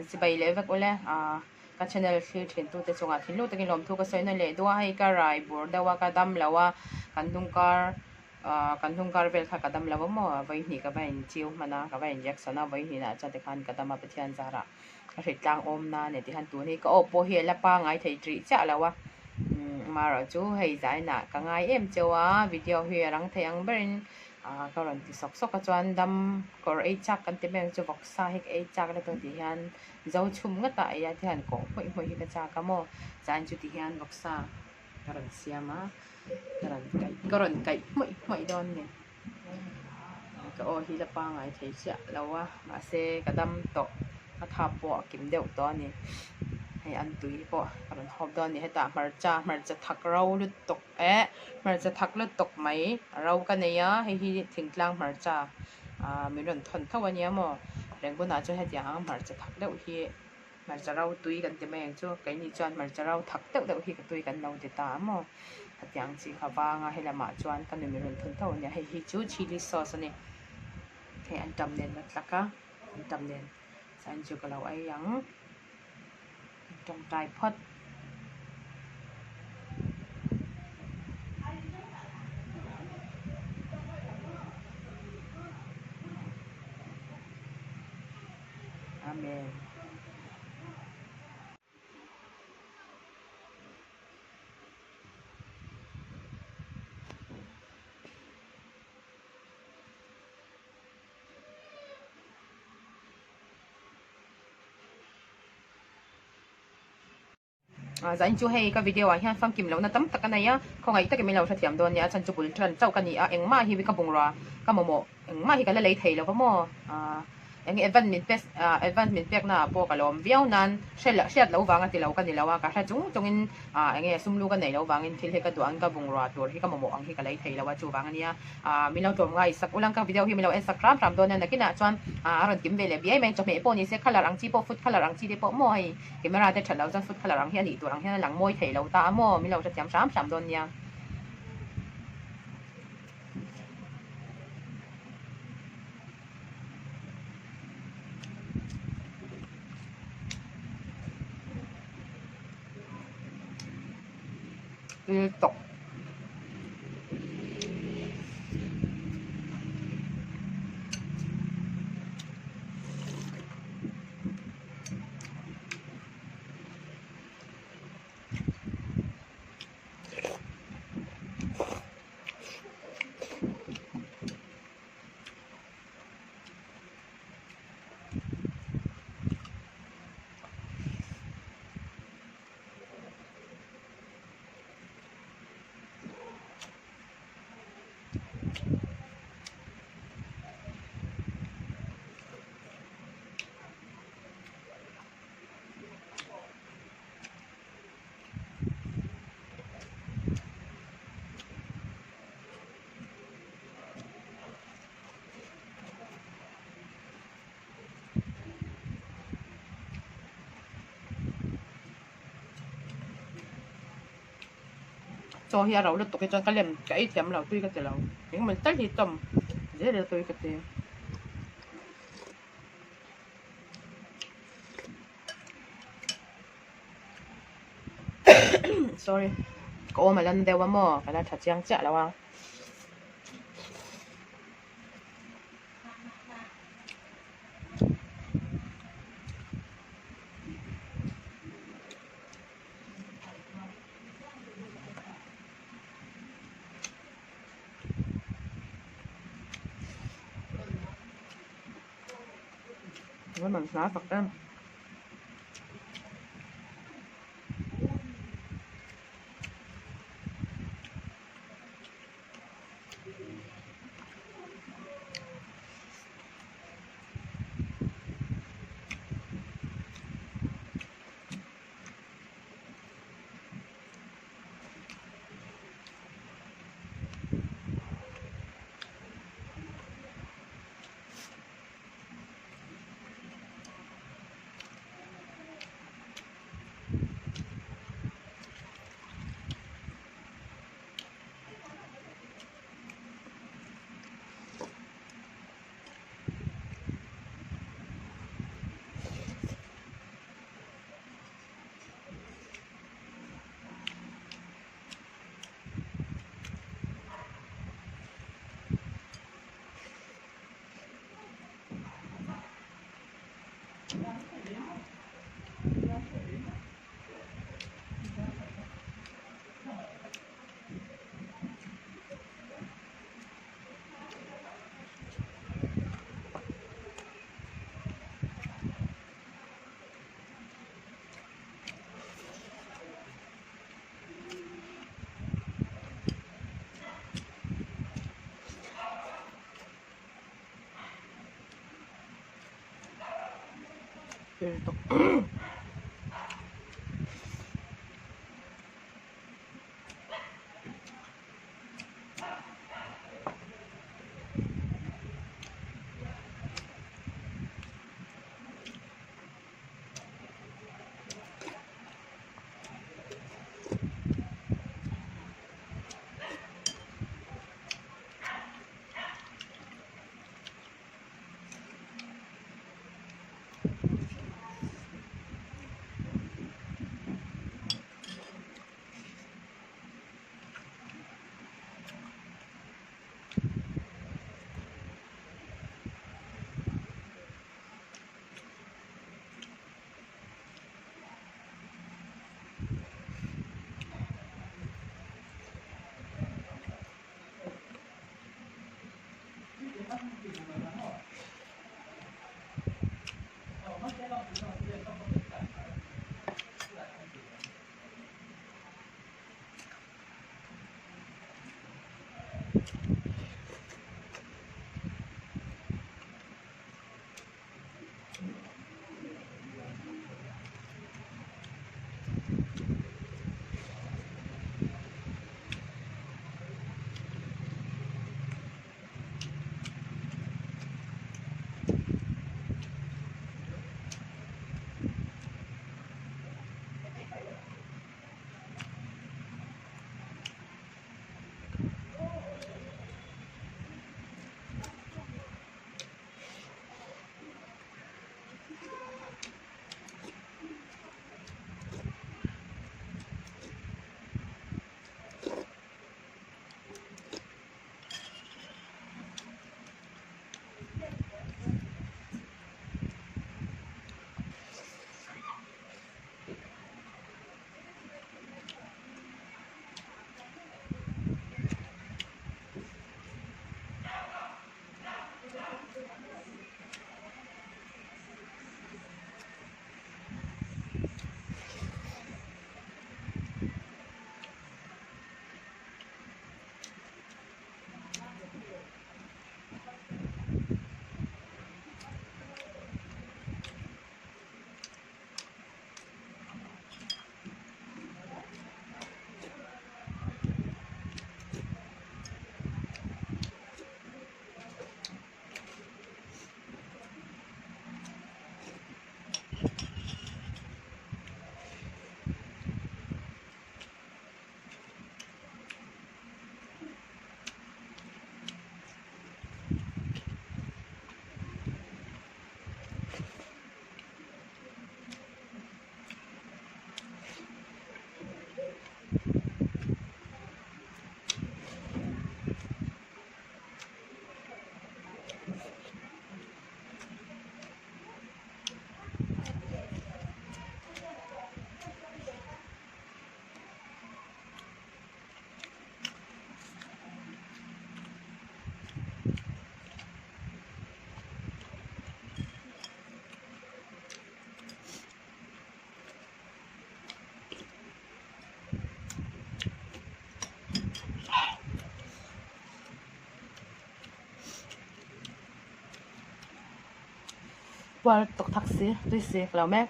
chibai leh vek ule ka channel thlir thin tute chungah thinlung takin lawmthu ka sawi na leh duh a hei ka rai bur deuh a ka dam lo a kan hnung kar kan hnung kar vel kha ka dam lo a maw vawihnih ka va in chiu hman a ka va injection a vawihnih ah chuan tikhan ka dam a Pathian zarah ka hrit tlang awm na a ni tikhan tun hi ka aw pawh hi a la pangai thei ṭih chiah lo a amaherawh chu hei zainah ka ngai em cheu a video hi a rang thei ang berin ka rawn ti sawk sawk a chuan dam kawr ei chak kan ti mai ang chu vawksa hi ka ei chak lutuk tih hian zo chhum ngata ei a tihian kawh hmawih hmawih hi ka chak a maw chuan chuti hian vawksa ka rawn siam a ka rawn kaih ka rawn kaih hmawih hmawih dawn a ni ka aw hi la pangai thei chiah lo a mahse ka dam tawh a thap pawh a kim deuh tawh a ni hei an tui pawh ka rawn hawp dawn a ni hetah hmarcha hmarcha thak ro lutuk eh hmarcha thak lutuk mai ro ka nei a hei hi thingtlang hmarcha ah min rawn thawn tho a nia maw reng bunah chuan hetiang ang hmarcha thak deuh hi hmarcha ro tui kan ti mai ang chu keini chuan hmarcha ro thak deuh deuh hi ka tui kan lo ti ta a maw hetiang chi kha vang a helamah chuan ka nu min rawn thawn tho a nia hei hi chu chilli sauce a ni hei antam nen a tlak a antam nen chuan chu ka lo ei ang tawngtai phawt. Amen. Zain chu hei ka video ah hian famkim lohna tam tak a nei a, khawngaih takin min lo hrethiam dawn nia, a chhan chu bul tan chauh ka ni a, engmah hi ka bungrua ka mamawh engmah hi ka la lei thei lo va maw eng nge advance min pes advance min pek naah pawh ka lawm viau nan hriat loh vanga ti lo ka ni lo a, ka hre chung chungin eng nge sum lu ka neih loh vangin thil hi ka duh ang ka bungrua tur hi ka mamawh ang hi ka lei thei lo a chuvang a nia. Min lo tlawm ngai sak ulang ka video hi min lo en sak hram hram dawn a nakinah chuan a rawn kim ve leh biai mai chawhmeh pawh ni se colour ang chi pawh food colour ang chi te pawh maw hei camera te that loh chuan food colour ang hi a nih tur ang hian a lang mawi thei lo ta a maw min lo hrethiam hram hram dawn nia. Tawk. Chaw hi a ro lutuk hi chuan ka lem ka ei thiam lo tui ka ti lo engemaw tal hi chawm zel ila tui ka ti. Sorry ka awm a lan deuh a maw ka la tha chiang chiah lo a. Man hla tak em. Puar tawk thak si tui si ka lo mek.